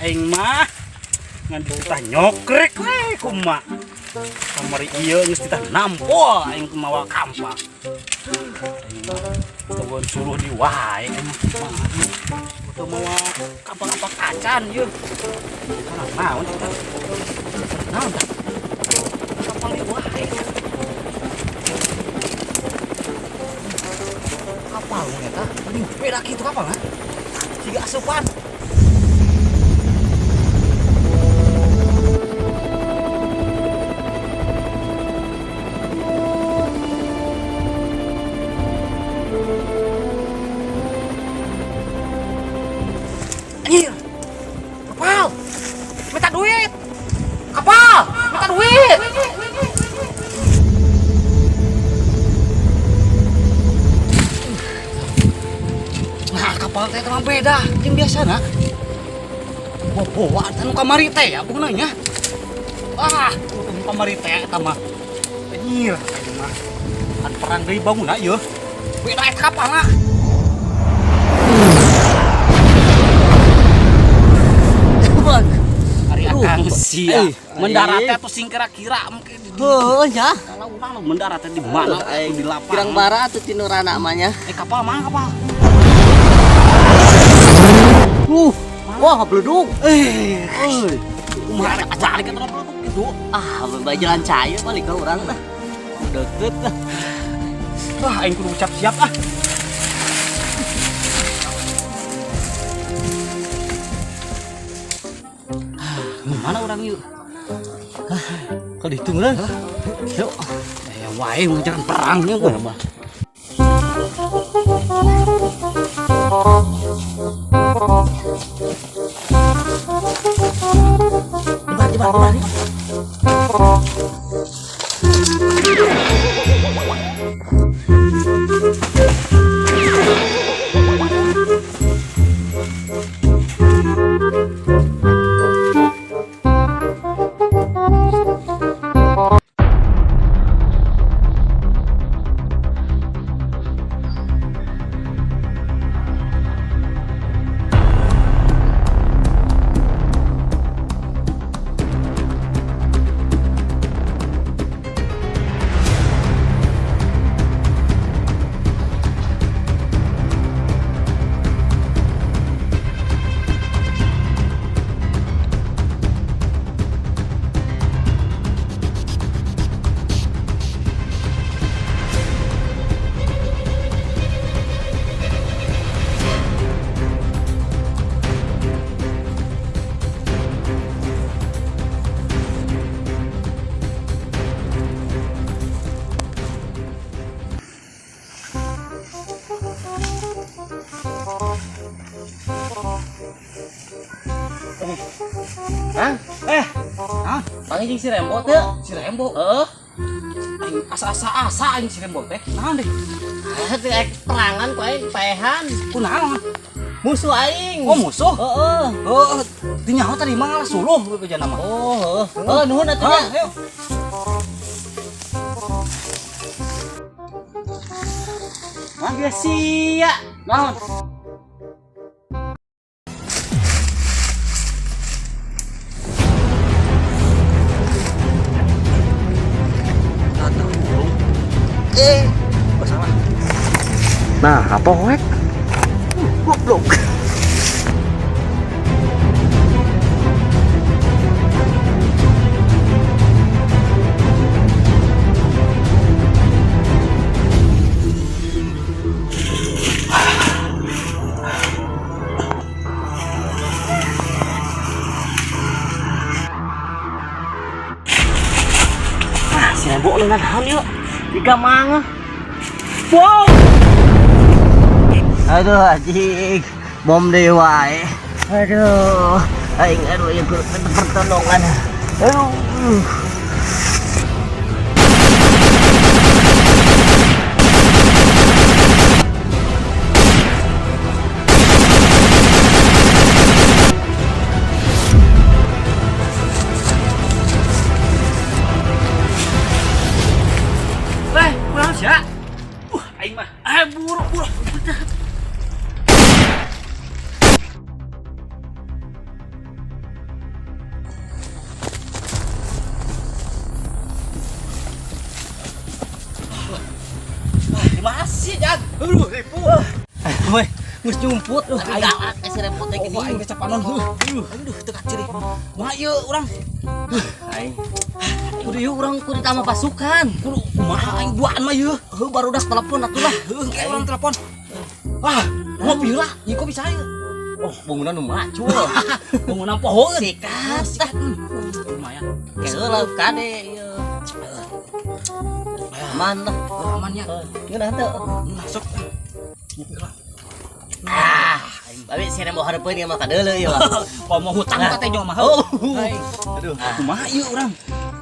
Aing mah ngan dititah nyokrek we kumaha. Kamari ieu geus titah nampo aing kumawa kampak. Aing mah teu suluh di wae aing mah kumaha. Teu mawa kampak-kampak acan ieu. Karena naon teh? Naon tah? Kapal di wae. Kapal mun eta mending beda kitu kapal ha. Siga asupan. Anjir. Kapal. Minta duit. Kapal, minta duit. Nah, kapal teh mah beda jeung biasana. Boboa teh nu kamari teh ya bunga nya. Ah, nu kamari teh eta mah. Anjir, aing mah. Kan perang deui bangunna ieu. Beda eta kapalna. Ari akang sia. Mendarat teh tuh sing kira-kira mungkin di Heuh nya. Kalau urang mendarat teh di mana? Di lapangan. Kirang bara atuh tinu rana mah nya. Kapal mana kapal? Wah bledug. Kumaha rek balik ka bledug gitu. Ah, bae jalan cai balik ka urang dah. Deket lah. Wah, aing kudu ucap siap ah. Mana orang yuk? Kalau dihitung lah. Yuk. Wae ngajaran perang nih gua mah. Tiba, tiba, tiba. Hah? Hah? Panggil jeung si Rembo teu? Si Rembo? Heeh. Aing asa-asa aing si Rembo teh. Naon deh? Ah, teh perangan ku aing paehan. Kunaon? Musuh aing. Oh, musuh? Heeh. Heeh, teu nyaho tadi mah ngalah suluh bejana mah. Oh, heeh. Heeh, nuhun atuh nya. Ayo. Mangga sia. Naon? Nah, apa hoek? Goblok. Ah, si Rembo lu naon yuk? Tiga mangga. Wow. Aduh anjing, bom deui wae. Aduh, aing aduh ieu pertolongan. Aduh. Kunaon sia? Aing mah buru buru. Di mana sih, Jag? Aduh, ribu. Woi, geus nyumput. Aing. Galak si Rembo teh gini. Oh, aing teh capanon. Heuh. Aduh, teu kaciri. Kumaha ieu urang? Aing. Kudu ieu urang kudu ditambah pasukan. Kudu kumaha aing duaan mah ieu. Heuh, barudak telepon atuh lah. Heuh, kayak urang telepon. Wah, ngopi heula. Ieu kok bisa ieu? Oh, bangunan nu macul. Bangunan pohoeun. Sikat. Sikat. Lumayan. Keula kade ieu. Aman lah. Oh, aman ya. Ngeunah teu? Masuk. Ngopi heula. Ah, babe si Rembo hareupeun ieu mah kadeuleu ieu mah. Komo hutang ka teh nyawa mah. Oh. Aing. Aduh. Kumaha ieu urang?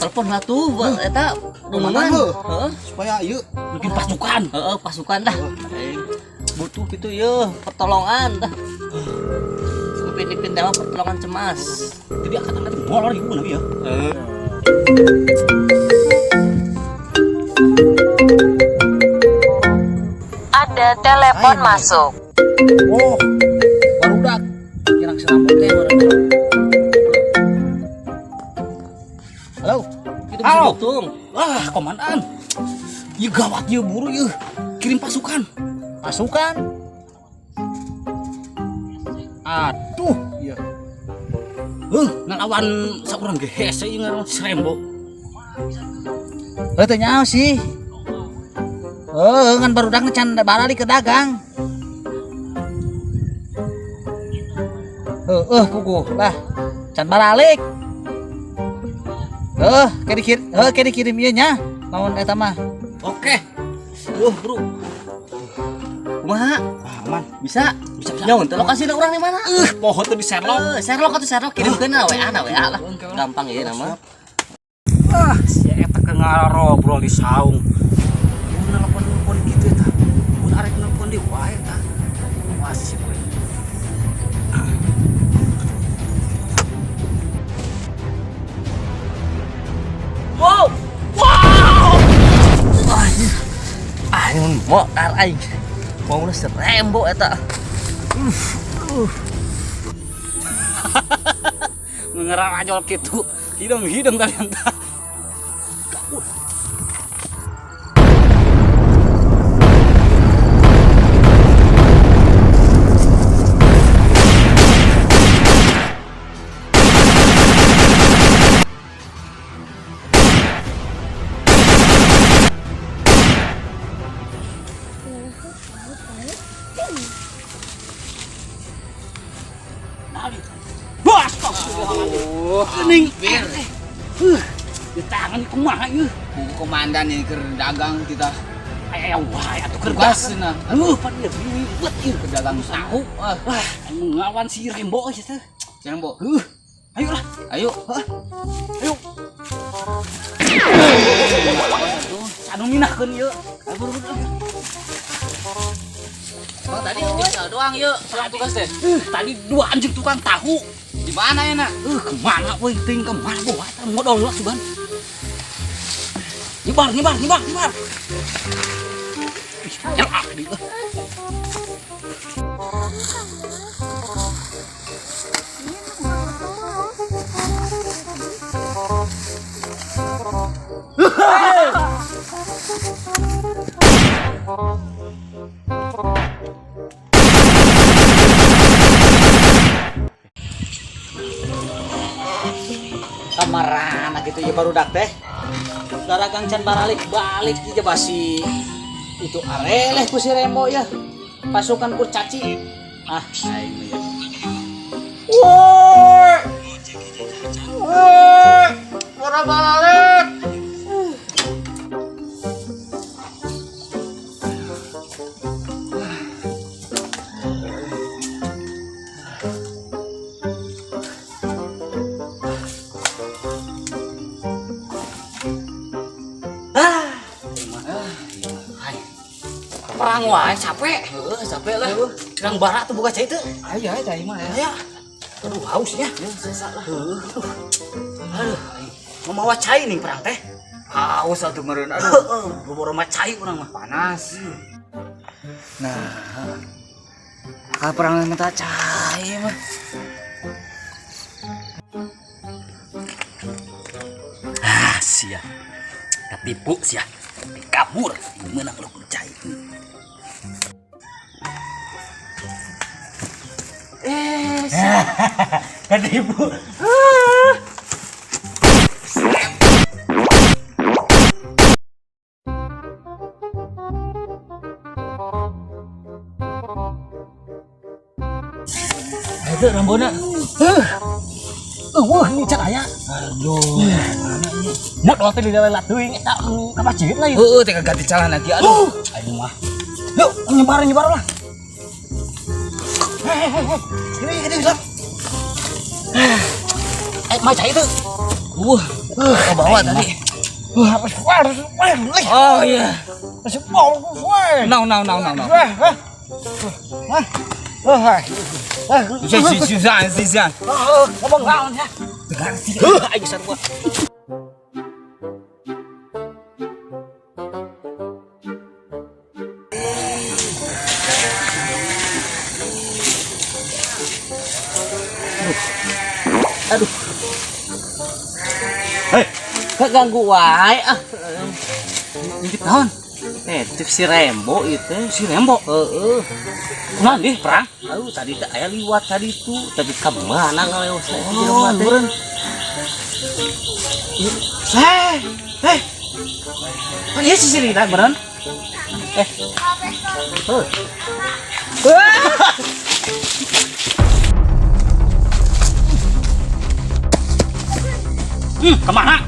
Telepon lah tuh buat eta Komandan, rumahan. heuh. Heeh. Supaya ieu Bikin pasukan. Heeh, pasukan dah. Aing butuh gitu ieu pertolongan dah. Upin-ipin teh mah pertolongan cemas. Jadi angkat-angkat molor ieu nabi ya. Ada telepon masuk. Oh, barudak nyerang serambut teh barudak. Halo, Itu bisa Halo. butung. Wah, komandan. Ieu gawat ieu buru ieu. Kirim pasukan. Pasukan. Aduh, iya. Ngelawan saurang ge hese ieu ngaran si Rembo. Heuh teu nyaho sih. Heuh, ngan barudak can baralik ke dagang. Heuh, puguh lah. Can baralik. Heuh, ke dikirim, heuh ke dikirim ieu nya. Naon eta mah? Oke. Bro. Kumaha? Ah, aman. Bisa? Bisa, bisa. Nyaun teh lokasina urang di mana? Poho teh di Sherlock. Eh, Sherlock atuh Sherlock kirimkeun na WA na WA lah. Gampang ieu nama. Ah, si eta keur ngarobrol di saung. Mun nelpon-nelpon gitu eta. Mun arek nelpon di wae eta. Awas si boy. Wow. Wow. Ah, ini motor aing. Mau si Rembo eta. Ngerarajol kitu. Hidung-hidung kalian tah. Geuning. Di tangan kumaha ieu? Komandan ini keur dagang kita. Aya wae atuh keur Tugas dagang. cenah. Pan ieu riweuh ieu Keur dagang tahu. Ah, Wah, aing ngelawan si Rembo euy teh. cenah, Bo. Ayo lah. Ayo. Ayo. Anu minahkeun ieu. Ayo buru-buru. Bang tadi tinggal doang yuk, pulang tugas deh. Tadi dua anjing tukang tahu. Di mana ya, nak? Kemana woi ting kemana bawa eta modal lah sugan. Nyebar, nyebar, nyebar, nyebar. Ih, nyelak di. Kamarana gitu ya barudak teh. Daragang can baralik balik di basi itu areleh ku si Rembo ya. Pasukan kurcaci. Ah, aing ya. Woi. Woi, ora balik. Perang wae capek. Heeh, capek lah. Perang barat tuh buka cai teu. Aya cai mah ya. Aya. Aduh haus ya. Sesak lah. Aduh. Aduh, aing mau cai nih perang teh. Haus atuh meureun aduh. Heeh, boboro mah cai urang mah. Panas. Nah. Ka perang minta cai mah. Ah, sia. Ketipu sia. Kabur menang lu cai. Ketipu. Itu rambona. Eueuh ini can aya. Aduh. Modal teh dilelelat deui eta ka masjid lah ieu. Heeh, teh ganti celana lagi aduh. Aing mah. Yuk, nyebar nyebar lah. Hei. Ini ini lah. Eh, maca itu. Wah, ke bawah tadi. Wah, wah, wah. Oh iya. Masih mau wah. No no no no no. Wah, wah. Wah. Wah. Wah. Susah, susah. Ngomong naon ya? Heuh, aing sarua. Aduh, Hei, keganggu wae ah. ngintip naon? Eh, itu si Rembo itu. Si Rembo. Heeh. Kunaon deh perang? Aduh, tadi teh aya liwat tadi tuh, tapi ka mana ngaleos teh Oh, jelema teh. meureun. Eh, eh. Kan ieu si Sirina meureun. Eh. Heuh. Kemana?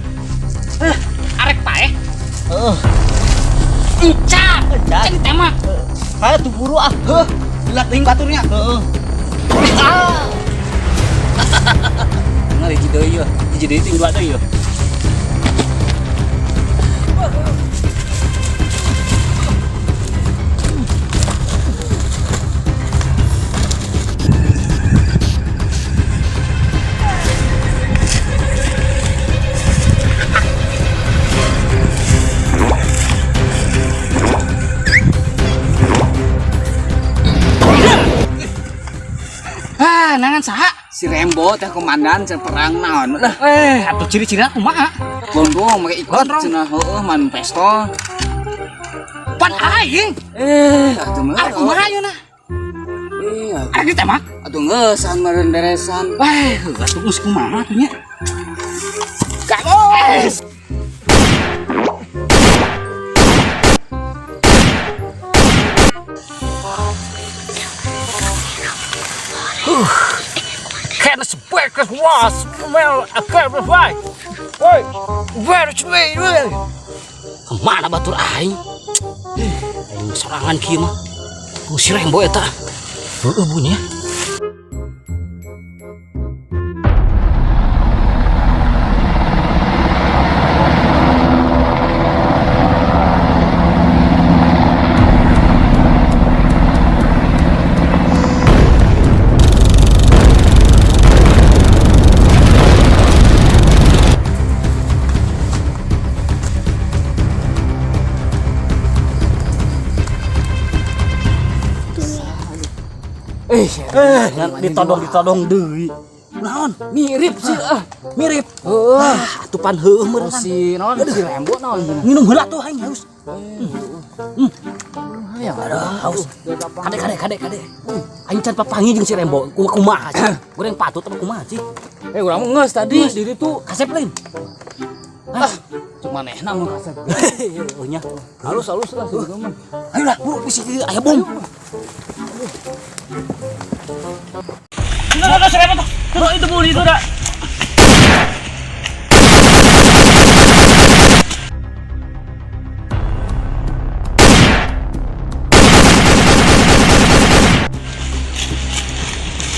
Eh, arek paeh. Heeh. Encak, Encak. ceng tema. Kayak tuh buru ah. Heuh, lihat teuing baturnya. Heeh. Ah. Ngar hiji deui yeuh. Hiji deui ting dua deui yeuh. Ah, nangan saha? Si Rembo teh komandan cenah perang naon lah. Eh, atuh ciri-cirina kumaha? Gondrong make ikut Gondrong. cenah heueuh man pistol. Pan aing. Eh, atuh mah. Arek kumaha yeuna? Eh, Arek ditembak. atuh ngeusan meureun beresan. Wah, atuh geus kumaha atuh nya? Gabos. Can speak as was smell a clarify. Woi, where is me? Kemana batur aing? Aing sorangan kieu mah. Oh, si Rembo eta. Heueuh bunyi ya. Eh, Ditodong-ditodong deui. Naon? mirip sih ah. Mirip. Heeh. Ah, atuh pan heueuh meureun. Oh, si naon si Rembo naon cenah. Minum heula tuh aing haus. Hayang. Aduh, haus. Kade kade kade kade. Aing can papanggih jeung si Rembo. Kumaha kumaha sih? Goreng patut apa kumaha sih? Eh, urang mah geus tadi Geus. di ditu. Kasep lain. Ah, cuma manehna mun kasep. Oh nya. Halus-halus lah sih mah. Ayo lah, buru bisi aya bom. Tuh, tuh, si Rembo tuh. Tuh, itu bunyi itu dah.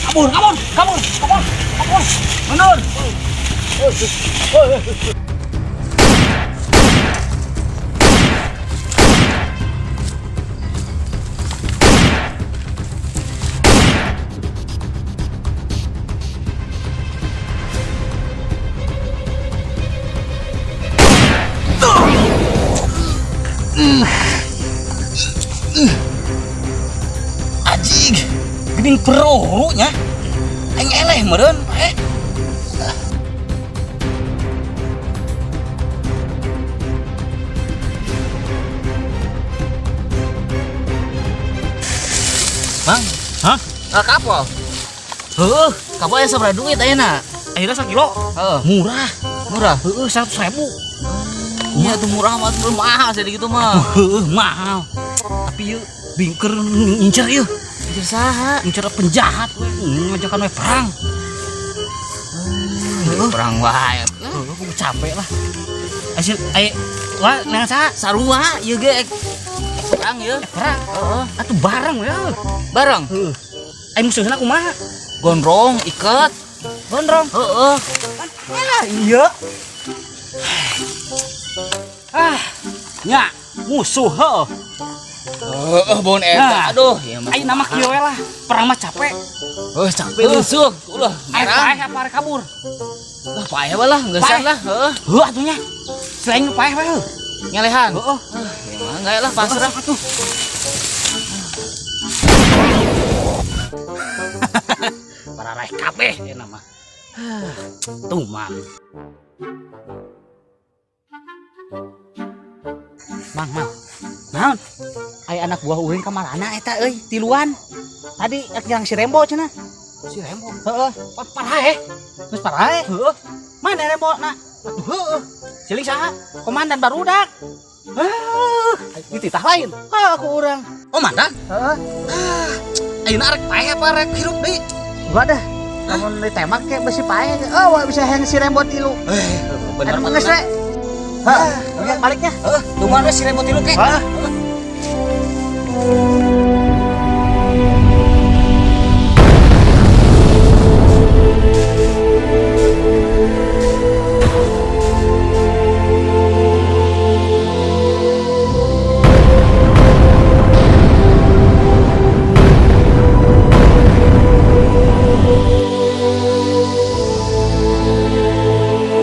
Kabur, kabur, kabur, kabur, kabur. Mundur. Anjing, geuning peluru nya. Aing eleh meureun, eh. Bang, Hah? ah kapal. Heuh. Kamu aya sabaraha duit ayeuna? Ayeuna sakilo. Heeh. Murah. Murah. Heeh, 100.000. Iya tuh murah mah tuh mahal sih gitu mah. Heeh, mahal. Tapi yeuh bingker ngincer yeuh. Anjir saha? Ngincer penjahat we, ngajakan we perang. Perang wae. Heeh, aku capek lah. Asil ai wah nang saha? Sarua ieu ge ek perang ieu. Perang. Heeh. Atuh bareng we. Bareng. Heeh. Ai musuhna kumaha? Gondrong iket. Gondrong. Heeh. Ah, iya. Ah, nya musuh heuh. Heeh, bon Nah. eta. Aduh, ieu mah. Ai nama kieu we lah. Perang mah capek. Heuh, capek lusuh. Ulah, Ai merang. paeh apa arek kabur? Lah paeh we lah, geus Paeh. lah, heeh. Heuh atuh nya. Selain nu paeh we heuh. Ngelehan. Heeh. Ya mah enggak lah pasrah. Atuh. Pararaeh kabeh eta mah. Tuman. Mang, mang. Naon? Ai anak buah uing ka marana eta euy, tiluan. Tadi rek nyerang si Rembo cenah. Si Rembo. Heeh, paraeh. Geus paraeh. Heeh. Mana Rembo na? Atuh heueuh. Siling saha? Komandan barudak. Heuh, dititah lain. Heuh, ku urang. Komandan? Heeh. Ayeuna arek paeh apa arek hirup deui? Gua dah. Lamun ditembak ke besi paeh. Oh, wah, bisa hang si Rembo tilu. Bener Anu geus we. Heuh, baliknya. Heeh, tungguan we si Rembo tilu ke. Heeh.